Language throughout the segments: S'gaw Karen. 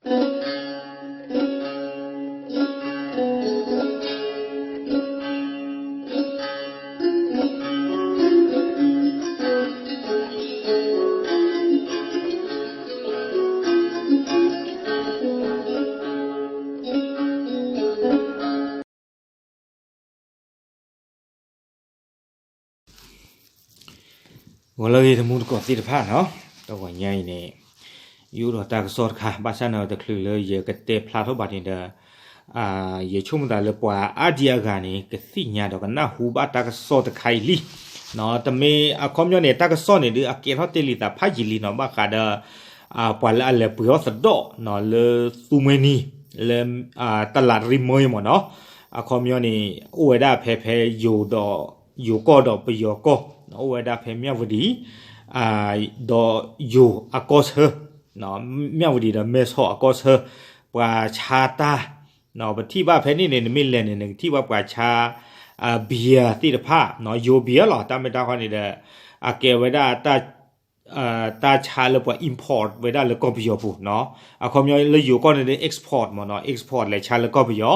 ဂီၤလၢအဂ့ၤ တံၤသကိးသ့ၣ်တဖၣ်နီၤ, တဂီၤညါအံၤန့ၣ် ယအိၣ်ဒီးတၢ်ကစီၣ်တခါ ဘၣ်ဆၣ်န့ၣ်တချုးလၢယကတဲဖျါထီၣ်ဘၣ်န့ၣ်ဒီး ယဆိကမိၣ်သးလၢပှၤအါဒံအါဂၤန့ၣ် ကသ့ၣ်ညါဒီးကနၢ်ဟူဘၣ်တၢ်ကစီၣ်တခါအံၤလံ. တမ့ၢ်အခီပညီန့ၣ် တၢ်ကစီၣ်န့ၣ်ဒုးအကဲထီၣ်တ့ၢ်လံသးဖးယံာ်လံနီၤ, ဘၣ်ဃးဒီး ပှၤလၢအလဲၤပှ့ၤအီၣ်သဒိၣ်နီၤ လၢသူမှဲနံၤ လၢ တလးရံမၢမ့ၢ်နီၤ, အခီပညီန့ၣ် အိၣ်ဝဲဒၣ်ဖဲ ဖဲယိၤဒီး ယိၤကီၢ်ဒီးပယီၤကီၢ်, အိၣ်ဝဲဒၣ်ဖဲမၠၣ်ဝတံၤ ဒီးယိၤအကီၢ်ဆၢ, မၠၣ်ဝတံၤဒီးမဲဆီးအကီၢ်ဆၢ, ပှၤဆါတၢ် ပထံၣ်ဘၣ်ဖဲန့ၣ်န့ၣ် နမ့ၢ်လဲၤန့ၣ် နကထံၣ်ဘၣ်ပှၤဆါ beer သ့ၣ်တဖၣ် ယိၤ beer လီၤ, တၢ်မ့ၢ်တၢ်ဃီန့ၣ်ဒီး အကဲဝဲဒၣ် တၢ်ဆါလၢပှၤ import ဝဲဒၣ်လၢကီၢ်ပယီၤပူၤနီၤ, အခီပညီလၢယိၤကီၢ်န့ၣ်ဒီး export မ့ၢ်နီၤ, export လဲၤဆါလၢကီၢ်ပယီၤ,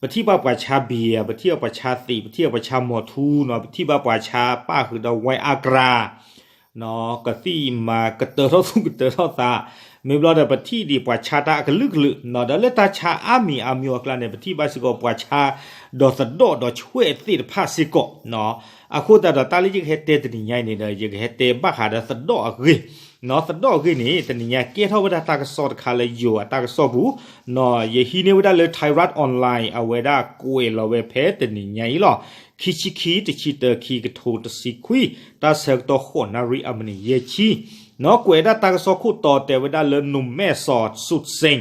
ပထံၣ်ဘၣ်ပှၤဆါ beer, ပထံၣ်ဘၣ်ပှၤဆါသံး, ပထံၣ်ဘၣ်ပှၤဆါမီၤထူနီၤ, ပထံၣ်ဘၣ်ပှၤဆါပၣ်ဃုာ်ဒီး ဝဲအကရၤ ကသံၣ်မၤကတၢၢ်ထီၣ်သူၣ်ကတၢၢ်ထီၣ်သး, မ့ၢ်ဘျီဒီးပထံၣ်ဒံးပှၤဆါတၢ်အကလုာ်ကလုာ်နီၤ, ဒီးလၢတၢ်ဆါအါမံၤအါမံၤအကျါန့ၣ် ပထံၣ်ဘၣ်စ့ၢ်ကီးပှၤဆါဒီးသဒိၣ်ဒီးဆွဲၣ်သ့ၣ်တဖၣ်စ့ၢ်ကီးနီၤ, အဃိသတးဒီးတၢ်လၢယကဟဲတဲတနံၤညါအံၤန့ၣ်ဒီး ယကဟဲတဲဘၣ်ဃးဒီးသဒိၣ်အဂ့ၢ်နီၤ, သဒိၣ်အဂ့ၢ်န့ၣ် တနံၤညါကဲထီၣ်ဝဲဒၣ်တၢ်ကစီၣ်တခါလၢယိၤအတၢ်ကစီၣ်ပူၤနီၤ, ယဟံးန့ၢ်ဝဲဒၣ်လၢ Thairath Online အဝဲဒၣ်ကွဲးလီၤဝဲဖဲတနံၤညါအံၤလီၤ. ခံဆံခံ တဆံတၢ ခံကထိတဆံခွံ, တၢ်ဆၢကတီၢ်ဃိးနၣ်ရံၣ်အမံးနံးယဲၢ်ဆံနီၤ, ကွဲးဒၣ်တၢ်ကစီၣ်ခိၣ်တီတဲဝဲဒၣ်လၢ หนุ่มแม่สอดสุดเซ็ง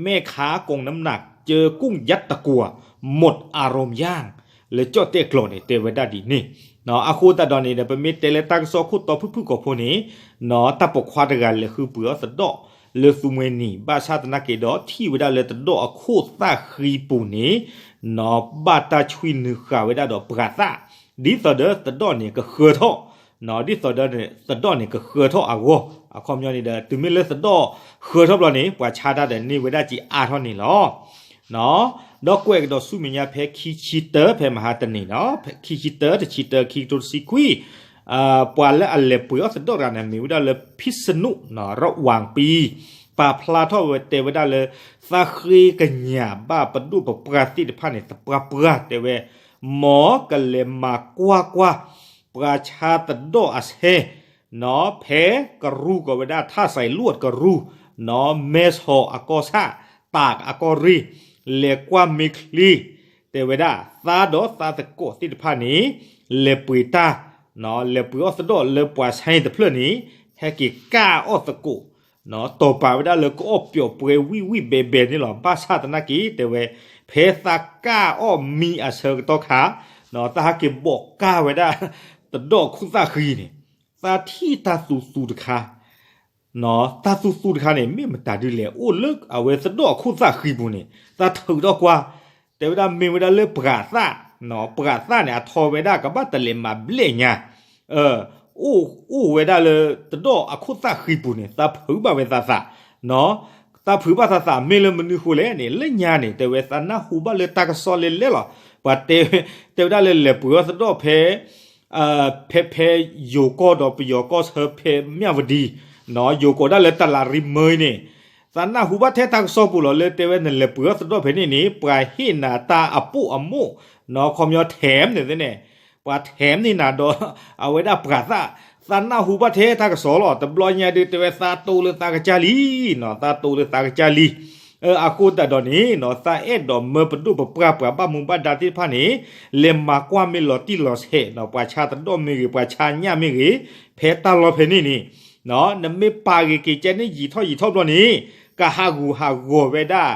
แม่ค้าโกงน้ำหนักเจอกุ้งยัดตะกั่ว หมดอารมณ์ย่าง လၢကၠီၣ်တဲၣ်ကျိာ်န့ၣ် တဲဝဲဒၣ်ဒ်န့ၣ်နီၤ, အဃိသတးဒီးန့ၣ်ဒီး ပမ့ၢ်တဲလၢတၢ်ကစီၣ်ခိၣ်တီဖုၣ်ဖုၣ်ကိာ်ဖိန့ၣ်နီၤ, တၢ်ပိာ်ခွါတဂၤလဲၤဃုပှ့ၤအီၣ်သဒိၣ်လၢသူမှဲနံၤ ဘၣ်ဆၣ်သနာ်က့ဒီး ထံၣ်ဝဲဒၣ်လၢသဒိၣ်အခိၣ်သၣ်ဃံပူၤန့ၣ် ဘၣ်တၢ်ဆွံနုာ်ဃာ်ဝဲဒၣ်ဒီးပှၤသၣ်, ဒ်သိးဒီးသဒိၣ်န့ၣ်ကဃၢထီၣ်, ဒ်သိးဒီးသဒိၣ်န့ၣ်ကဃၢထီၣ်အဂီၢ်, အခီပညီန့ၣ်ဒီး တုၤမ့ၢ်လၢသဒိၣ်ဃၢထီၣ်ဘျီန့ၣ် ပှၤဆါတၢ်ဒီးန့ၢ်ဝဲဒၣ်စ့အါထီၣ်န့ၣ်လီၤ. ဒီးကွဲးကဒီးဆူမဲာ်ညါဖဲခံဆံတၢ ဖဲမဟါတနံၤနီၤ, ခံဆံတၢ တဆံတၢ ခံကထိတဆံခွံ, ပှၤလၢအလဲၤပှ့ၤအီၣ်သဒိၣ်တဂၤန့ၣ် မ့ၢ်ဝဲဒၣ်လၢ ဖံစနူၣ် ရဝၣ်ပံ ပာ်ဖျါထီၣ်ဝဲတဲဝဲဒၣ်လၢ သးဃ့ကညးဘၣ်ပဒိၣ်ပပှၢ်သ့ၣ်တဖၣ်န့ၣ် သပှၢ်ပှၢ်တဲဝဲ, မ်ကလဲၤမၤကွၢ်ကွၢ် ပှၤဆါသဒိၣ်အဆဲ နီၤ, ဖဲကရူၢ်ကိးဝဲဒၣ် ထၣ်စဲးလွတ်ၢ်ကရူၢ်, နီၤ, မဲဆီးအကီၢ်ဆၣ်, တၢးအကီၢ်ရ့ၣ်, လဲၤကွၢ်မ့ၢ်ချ့, တဲဝဲဒၣ် သးဒီးသးသကိးသ့ၣ်တဖၣ်န့ၣ် လဲၤပှ့ၤတၢ်, နီၤ, လဲၤပှ့ၤအီၣ်သဒိၣ်လၢပှၤဆါအံၤတဖျၢၣ်န့ၣ် ဟဲက့ၤကၢ်အီၣ်သကိး နီၤ, တီၢ်ပာ်ဝဲဒၣ်လၢကအီၣ်ပျီၣ်ပှဲၤဝံၣ်ဝံၣ်ဘဲဘဲန့ၣ်လီၤ. ဘၣ်ဆၣ်သနာ်က့ တဲဝဲ ဖဲသးကၢ်အီၣ်မံအဆၢကတီၢ်ခါ, နီၤ, သးဟဲက့ၤဘိးကၢ်ဝဲဒၣ် သဒိၣ်အခိၣ်သၣ်ဃံန့ၣ်, သးထံၣ်တၢ်သူသူတခါ, နီၤ, တၢ်သူသူတခါန့ၣ် မ့ၢ်မတၤဒုလဲၣ် အိၣ်လၢအဝဲသဒိၣ်အခိၣ်သၣ်ဃံပူၤန့ၣ် သးထုးထီၣ်ကွၢ်, တဲဝဲဒၣ်မ့ၢ်ဝဲဒၣ်လၢပှၤသၣ်, နီၤ, ပှၤသၣ်န့ၣ် အထီဝဲဒၣ်ကဘၣ်တလဲၤမၤဘျဲၣ်ညါ အိၣ်ဝဲဒၣ်လၢသဒိၣ်အခိၣ်သၣ်ဃံပူၤန့ၣ် သးဖုးဘၣ်ဝဲသးသး, နီၤ, သးဖုးဘၣ်သးသး မ့ၢ်လၢမနုၤဃိလဲၣ်န့ၣ် လၢညါန့ၣ် တဲဝဲသးနၢ်ဟူဘၣ်လၢတၢ်ကစီၣ်လဲၣ်လဲၣ်လီၤ. ပှၤတဲ, တဲဝဲဒၣ်လၢလဲၤပှ့ၤအီၣ်သဒိၣ်ဖဲ ဖဲ ဖဲယိၤကီၢ်ဒီးပယီၤကီၢ်ဆၢဖဲမၠၣ်ဝတံၤ, နီၤ, ယိၤကိးဒၣ်လၢတလးရံမၢအံၤန့ၣ်, သးနၢ်ဟူဘၣ်ထဲတၢ်ကစီၣ်ပူၤလီၤ လၢတဲဝဲနလဲၤပှ့ၤအီၣ်သဒိၣ်ဖဲန့ၣ်န့ၣ် ပှၤဟ့ၣ်နၤတၢ်အပိာ်အမိၣ်, နီၤ, ခီပညီထဲန့ၣ်သ့ၣ်န့ၣ်, ပှၤထဲန့ၢ်နၤဒီး အဝဲဒၣ်ပှၤသၣ်, သးနၢ်ဟူဘၣ်ထဲတၢ်ကစီၣ်လီၤ. တဘျီညါဒုးတဲဝဲသးတိၢ်လၢသးကစၢ်လံ, နီၤ, သးတိၢ်လၢသးကစၢ်လံ. အဃိသတးဒီးန့ၣ် နီၤ, သးအဲၣ်ဒိးမၢပဒိၣ်ပပှၢ်ပှၤဘၣ်မူဘၣ်ဒါသ့ၣ်တဖၣ်န့ၣ် လဲၤမၤကွၢ်မ့ၢ်လီၤတံၢ်လီၤဆဲး, နီၤ, ပှၤဆါသဒိၣ်မ့ၢ်ဂ့ၤ ပှၤဆါညၣ်မ့ၢ်ဂ့ၤ, ဖဲတၢ်လီၢ်ဖဲန့ၣ်န့ၣ်, နီၤ, နမ့ၢ်ပာ်ဂ့ၤက့ၤကဲန့ၢ်ယံာ်ထီၣ်ယံာ်ထီၣ်ဘျီန့ၣ် ကဟးဂူာ်ဟးဂီၤဝဲဒၣ်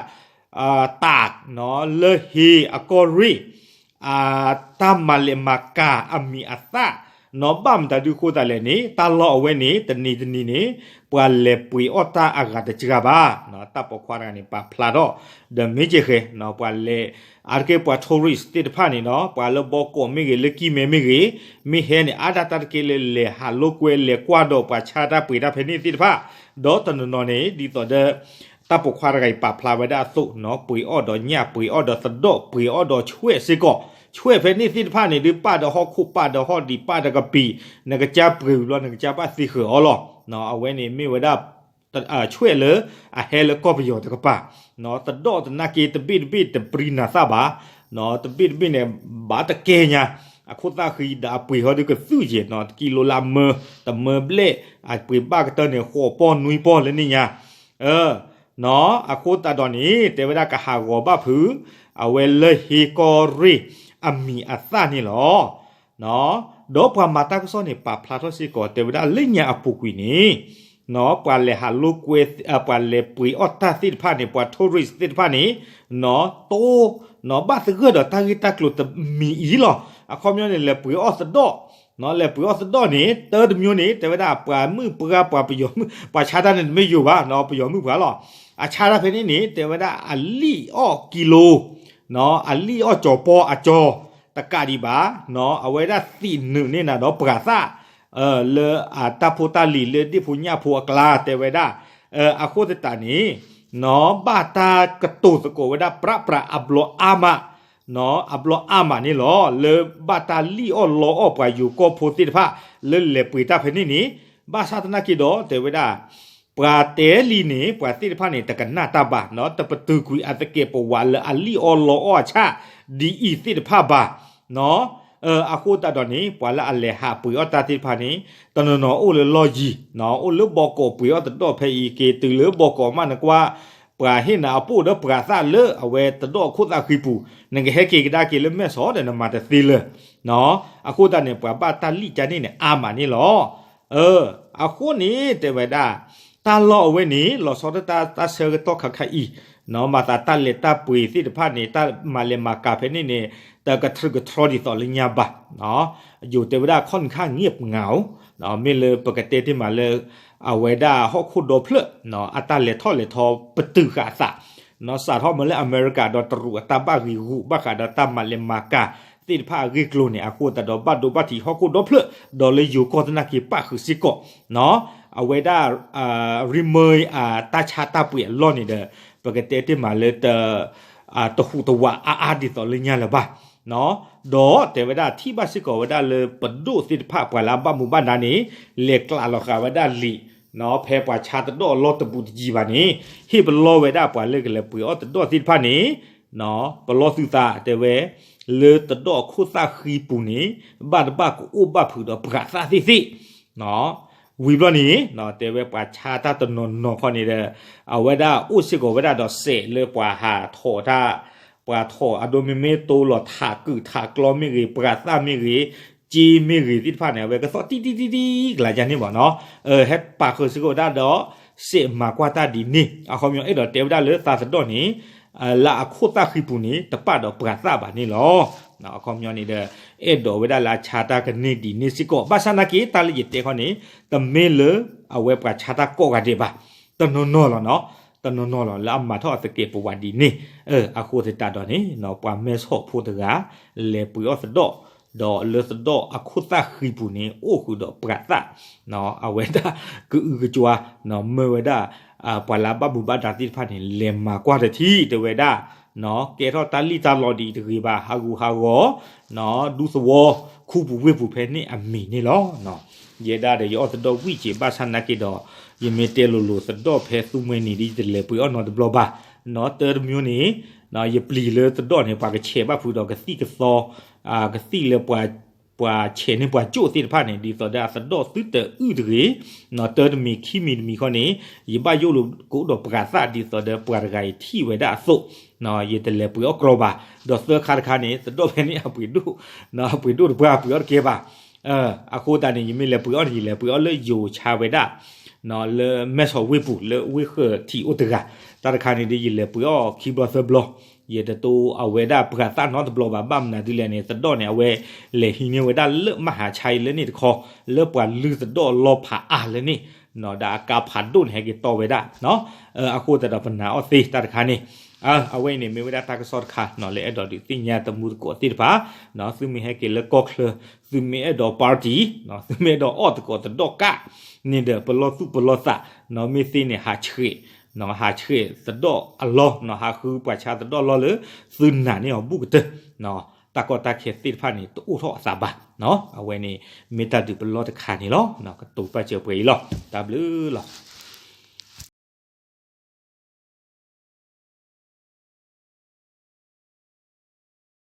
တၢး, နီၤ, လၢဟ့အကီၢ်ရ့ၣ် တၢ်မၤလဲၣ်မၤကၤအမံၤအသၣ်, နီၢ်ဘၣ်မတၤဒုးအဃိသတးလဲၣ်န့ၣ် တၢ်လီၢ်အဝဲန့ၣ် တနံၤတနံၤန့ၣ် ပှၤလဲၤပှ့ၤအီၣ်တၢ်အဂၤတစှၤဘၣ်, တၢ်ပိာ်ခွါတဂၤန့ၣ် ပာ်ဖျါထီၣ် ဒီးမ့ၢ်ကဲဃဲ ပှၤလဲၤ အါတက့ၢ်ပှၤ tourist သ့ၣ်တဖၣ်န့ၣ်နီၤ ပှၤလၢဘီကီးမ့ၢ်ဂ့ၤ လၢကံၢ်မဲမ့ၢ်ဂ့ၤ မ့ၢ်ဟဲန့ၣ် အါဒၣ်တၢ်တက့ၢ်လၢလဲၤဟးလိာ်ကွဲ လဲၤကွၢ်ဒီးပှၤဆါတၢ်ပှ့ၤတၢ်ဖဲန့ၣ်သ့ၣ်တဖၣ်, ဒီးတနီၤနီၤန့ၣ် ဒ်သိးဒီး တၢ်ပိာ်ခွါတဂၤအံၤပာ်ဖျါဝဲဒၣ်အသိးနီၤ ပှ့ၤအီၣ်ဒီးညၣ် ပှ့ၤအီၣ်ဒီးသဒီၣ် ပှ့ၤအီၣ်ဒီးဆွဲၣ်စ့ၢ်ကီး, ဆွဲၣ်ဖဲန့ၣ်သ့ၣ်တဖၣ်န့ၣ် ဒုးပာ်ဒီးဟီၣ်ခိၣ် ပာ်ဒီးဟီၣ်ဒံး ပာ်ဒီးကပံာ်, နကစၢ်ပှ့ၤဝံၤဘျီ နကစၢ်ဘၣ်သ့ဃၢၤအီၤလီၤ. အဝဲန့ၣ်မ့ၢ်ဝဲဒၣ် ဆွဲၣ်လၢအဟဲလၢကီၢ်ပယီၤတကပၤ, သဒီၣ်တနာ်က့တဘ့ၣ်တဘ့ၣ်တပြံနၤသၣ်ဘၣ်, တဘ့ၣ်တဘ့ၣ်န့ၣ် ဘၣ်တကဲညါ, အခိၣ်သၣ်ဃံဒီးအပှ့ၤဟီဒုးကသူၣ်က့ၤနီၤ တကံလိလၢအမၢ တမၢဘျဲၣ် အပှ့ၤဘၣ်ကတၢၢ်န့ၣ်ဃိးပီၢ်နွံပီၢ်လၢန့ၣ်ညါ, နီၤ အဃိသတးဒီးန့ၣ် တဲဝဲဒၣ်ကဟးဂီၤဘၣ်ဖုး အဝဲလၢဟ့ကီၢ်ရ့ၣ်အမံၤအသၣ်န့ၣ်လီၤ. ဒီးပှၤမၤတၢ်ကစီၣ်န့ၣ် ပာ်ဖျါထီၣ်စ့ၢ်ကီး တဲဝဲဒၣ်လၢညါအပူၤကွံာ်န့ၣ် နီၤ ပှၤလဲၤဟးလိာ်ကွဲ ပှၤလဲၤပှ့ၤအီၣ်တၢ်သ့ၣ်တဖၣ်န့ၣ် ပှၤ tourist သ့ၣ်တဖၣ်န့ၣ် နီၤ တိ နီၤ ဘၣ်သဂၢၢ်ဒီးတၢ်ဂ့ၢ်တၢ်ကျိၤတမံၤအံၤလီၤ. အခီပညီန့ၣ် လဲၤပှ့ၤအီၣ်သဒီၣ် နီၤ လဲၤပှ့ၤအီၣ်သဒီၣ်န့ၣ် တၢ်တမျိုးန့ၣ် တဲဝဲဒၣ်ပှၤမုၣ်ပှၢ်ပှၤပယီၤမုၣ် ပှၤဆါတၢ်န့ၣ်တမ့ၢ်ယိၤဘၣ်နီၤ ပယီၤမုၣ်ပှၢ်လီၤ. အဆါတၢ်ဖဲန့ၣ်န့ၣ် တဲဝဲဒၣ်အလံၣ်အီၣ်ကံလိ နီၤ အလံၣ်အီၣ်ကၠီၤပီအကၠီၤ တကးဒံးဘၣ် နီၤ အဝဲဒၣ်သံးနုာ်န့ၢ်နၤဒီးပှၤသၣ် လၢအတၢ်ဖိတၢ်လံၤလၢဒ့ၣ်ဖိညၣ်ဖိအကျါ တဲဝဲဒၣ် အဃိသတးန့ၣ် နီၤ ဘၣ်တၢ်ကတိၤသကိးဝဲဒၣ် ပြးပြးအဘျီအါမး နီၤ အဘျီအါမးန့ၣ်လီၤ. လၢဘၣ်တၢ်လံၣ်အီၣ်လီအီၣ်ပှၤယိၤကီၢ်ဖိသ့ၣ်တဖၣ် လၢလဲၤပှ့ၤတၢ်ဖဲန့ၣ်န့ၣ် ဘၣ်ဆၣ်သနာ်က့ဒီး တဲဝဲဒၣ် ပှၤတဲလံန့ၣ် ပှၤသ့ၣ်တဖၣ်န့ၣ် တကနၣ်တၢ်ဘၣ် နီၤ တပတုာ်ကွံာ်အသကဲးပဝးလၢအလံၣ်အီၣ်လီအီၣ်အဆၣ် ဒ်အံၤသ့ၣ်တဖၣ်ဘၣ် နီၤ အဃိသတးဒီးန့ၣ် ပှၤလၢအလဲၤဟးပှ့ၤအီၣ်တၢ်သ့ၣ်တဖၣ်န့ၣ် တနီၤနီၤအိၣ်လၢလီၢ်ယံၤ နီၤ အိၣ်လၢဘီကီးပှ့ၤအီၣ်သဒီၣ်ဖဲအံၤက့ၤ တုၤလၢဘီကီးမးနကွၢ် ပှၤဟ့ၣ်နၤအပိၢ်ဒီးပှၤသၣ်လၢအဝဲသဒီၣ်အခိၣ်သၣ်ဃံပူၤ နကဟဲက့ၤကဒါက့ၤလၢမဲၢ်ဆီးဒီးနမၤတသ့လၢၤ နီၤ အဃိသတးန့ၣ် ပှၤဘၣ်တၢ်လံၣ်ကၢန့ၣ်န့ၣ် အါမးန့ၣ်လီၤ. အဃိန့ၣ် တဲဝဲဒၣ် တၢ်လီၢ်အဝဲန့ၣ် လီၤဆီဒၣ်တၢ်တၢ်ဆၢကတီၢ်ခါခါအံၤ နီၤ မၤသးတၢ်လဲၤတၢ်ပှ့ၤသ့ၣ်တဖၣ်န့ၣ် တၢ်မၤလဲၤမၤကၤဖဲန့ၣ်န့ၣ် တကထြၢကထြီဒ်သိးလၢညါဘၣ် ယိၤတဲဝဲဒၣ်ခီၣ်နံၤခါငဲၢ်ပငါအိၣ် မ့ၢ်လၢပကတဲတ့ၢ်မးလၢ အဝဲဒၣ်ဟီၣ်ခိၣ်ဒီဖျၢၣ် အတၢ်လဲၤထီၣ်လဲၤထီပတုာ်ဃာ်အသး နီၤ စးထီၣ်မ့ၢ်လၢအမဲရကၤဒီးတရူး အတၢ်ဘၣ်ဂံာ်ဂူာ်ဘၣ်ဃးဒီးတၢ်မၤလဲၤမၤကၤသ့ၣ်တဖၣ်အဂ့ၢ်ကျိၤန့ၣ် အဃိသတးဒီးဘၣ်ဒိဘၣ်ထံးဟီၣ်ခိၣ်ဒီဖျၢၣ် ဒီးလၢယိၤကီၢ်သနာ်က့ပၣ်ဃုာ်စ့ၢ်ကီး နီၤ အဝဲဒၣ် ရံမၢအတၢ်ဆါတၢ်ပှ့ၤအလီၢ်န့ၣ်ဒီး ပကတဲတ့ၢ်မးလၢ တဟူးတဝးအါအါဒ်သိးလၢညါလၢၤဘၣ် ဒီးတဲဝဲဒၣ်ထံၣ်ဘၣ်စ့ၢ်ကီးဝဲဒၣ်လၢပဒိၣ်သ့ၣ်တဖၣ် ပှၤလၢအဘၣ်မူဘၣ်ဒါန့ၣ် လဲၤကျးလီၤဃာ်ဝဲဒၣ်လံာ် ဖဲပှၤဆါသဒီၣ်အလီၢ်တဘူးတယံၤဘၣ်န့ၣ် ဟ့ၣ်ပလီၢ်ဝဲဒၣ်ပှၤလၢကလဲၤပှ့ၤအီၣ်သဒီၣ်သ့ၣ်တဖၣ်န့ၣ် ပလီၢ်သုသးတဲဝဲ လၢသဒီၣ်အခိၣ်သၣ်ဃံပူၤန့ၣ် ဘၣ်တဘၣ်ကအိၣ်ဘၣ်ဖုးဒီးပှၤသၣ်သ့ၣ်သ့ၣ် ဝံၤဘျီန့ၣ် တဲဝဲပှၤဆါတၢ်တနီၤနီၤခီန့ၣ်ဒီး အဝဲဒၣ်အိၣ်စ့ၢ်ကီးဝဲဒၣ်ဒီးစဲးလၢပှၤဟးထီၣ်တၢ် ပှၤထီၣ်အဒိမ့မ့ၢ်တိလီၤထးကုာ်ထးကျီမ့ၢ်ဂ့ၤ ပှၤသၣ်မ့ၢ်ဂ့ၤ က့မ့ၢ်ဂ့ၤသ့ၣ်တဖၣ်န့ၣ် အဝဲကသီၣ်တံၢ်တံၢ်တံၢ်တံၢ်ကလၤယါန့ၣ်ဘၣ်နီၤ ဟဲပာ်ဃုာ်စ့ၢ်ကီးဝဲဒၣ်ဒီး စဲးမၤကွၢ်တၢ်ဒ်န့ၣ် အခီပညီအဲၣ်ဒိးတဲဝဲဒၣ်လၢသးသဒီၣ်န့ၣ် လၢအခိၣ်သၣ်ဃံပူၤန့ၣ် တပာ်ဒီးပှၤသၣ်ဘၣ်န့ၣ်လီၤ. အခီပညီန့ၣ်ဒီး အဲၣ်ဒိးဝဲဒၣ်လၢအဆါတၢ်ကန့ၢ်ဒ်န့ၣ်စ့ၢ်ကီး ဘၣ်ဆၣ်နာ်က့ တၢ်လၢယတဲခီန့ၣ် တမ့ၢ်လၢအဝဲပှၤဆါတၢ်ကိးဂၤဒဲးဘၣ် တနီၤနီၤလီၤနီၤ တနီၤနီၤလီၤ လၢအမၤထီၣ်အသကဲးပဝးဒ်န့ၣ် အဃိသတးဒီးန့ၣ် ပှၤမဲၢ်ဆီးဖိတဂၤ လဲၤပှ့ၤအီၣ်သဒီၣ် ဒီးလၢသဒီၣ်အခိၣ်သၣ်ဃံပူၤန့ၣ် အိၣ်ဃုာ်ဒီးပှၤသၣ် အဝဲဒၣ်ကအုကကွါ မၢဝဲဒၣ် ပှၤလၢအဘၣ်မူဘၣ်ဒါသ့ၣ်တဖၣ်န့ၣ် လဲၤမၤကွၢ်တထံၣ် တဲဝဲဒၣ် ကဲထီၣ်တၢ်လံၣ်တၢ်လီဒ်အံၤတဂ့ၤဘၣ် ဟးဂူာ်ဟးဂီၤ ဒူသဝီ ခူပူၤဝ့ၢ်ပူၤဖဲန့ၣ်အမံၤန့ၣ်လီၤ. ယဲဒၣ်ဒီးယအီၣ်သဒီၣ်ဝံၣ်က့ၤ ဘၣ်ဆၣ်နာ်က့ဒီး ယမ့ၢ်တဲလိၤလိၤသဒီၣ်ဖဲသူမှဲနံၤဒီး ယတလဲၤပှ့ၤအီၣ်နီတဘျီဘၣ် တၢ်တမျိုးန့ၣ် ယပျံၤလၢသဒီၣ်န့ၣ် ပှၤကဆဲးဘၣ်ဖုးဒီးကသံၣ်ကသီ ကသံၣ်လၢ ပှၤဆဲးန့ၢ်ပှၤကၠိၣ်သ့ၣ်တဖၣ်န့ၣ် ဒ်သိးဒီးအသဒီၣ်သုတအုၣ်တဂ့ၤ တၢ်တမံၤခံမံၤတမံၤခီန့ၣ် ယဘၣ်ယိၣ်လိာ်ကအိၣ်ဒီးပှၤသၣ်ဒ်သိးဒီးပှၤတဂၤအံၤထံၣ်ဝဲဒၣ်အသိး ယတလဲၤပှ့ၤအီၣ်ကြီဘၣ် ဒီးသၢခါတခါန့ၣ် သဒီၣ်ဖဲန့ၣ်အပှ့ၤဒိၣ် အပှ့ၤဒိၣ်တပှၢ်ပှ့ၤအီၣ်တကဲဘၣ် အဃိသတးန့ၣ် ယမ့ၢ်လဲၤပှ့ၤအီၣ်န့ၣ် ယလဲၤပှ့ၤအီၣ်လၢယိၤဆါဝဲဒၣ် လၢမဲၢ်ဆီးဝ့ၢ်ပူၤ လၢဝ့ၢ်ဃၢၤထံးအိၣ်တဂၤ တၢ်တခါန့ၣ်ဒီး ယလဲၤပှ့ၤအီၣ်ခံဘျီသၢဘျီ ယတတိၢ်အဝဲဒၣ်ပှၤသၣ်နီတဘျီဘၣ် ဘၣ်မနုၤဒ်လဲၣ်န့ၣ် သဒီၣ်န့ၣ် အဝဲလဲၤဟံးန့ၢ်ဝဲဒၣ်လၢမဟါဆါအံၤလၢန့ၣ်တခီ လၢပှၤလုၢ်သဒီၣ်လီၤဖးအါလၢန့ၣ် ဒီးအကါဖးဒိၣ်န့ၣ် ဟဲက့ၤတီဝဲဒၣ် အဃိသတးဒီးပနာ်အီၤသ့တၢ်တခါန့ၣ် အဝဲအံၤန့ၣ် မ့ၢ်ဝဲဒၣ်တၢ်ကစီၣ်တခါ လၢအဲၣ်ဒိးဒုးသ့ၣ်ညါတမူသကိးသ့ၣ်တဖၣ် သုမ့ၢ်ဟဲက့ၤလၢကီၢ်ချၢ သုမ့ၢ်အဲၣ်ဒိး party သုမ့ၢ်အဲၣ်ဒိးအီၣ်သကိးသဒီၣ်ကးန့ၣ်ဒီး ပလီၢ်သူၣ်ပလီၢ်သး မ့ၢ်သ့န့ၣ် ဟးဆှဲး ဟးဆှဲးသဒီၣ်အလီၢ် ဟးဃုပှၤဆါသဒီၣ်လီၢ်လၢ သုနာ်န့ၢ်အီၤဘူးကတၢၢ် တၢ်ကီတၢ်ခဲသ့ၣ်တဖၣ်န့ၣ် တအိၣ်ထီၣ်အသးဘၣ်. အဝဲန့ၣ် မ့ၢ်တၢ်ဒုးပလီၢ်တခါန့ၣ်လီၤ. ကတိၤပာ်စၢၤပှဲၤအံၤလီၤ. တၢ်ဘျုးလီၤ.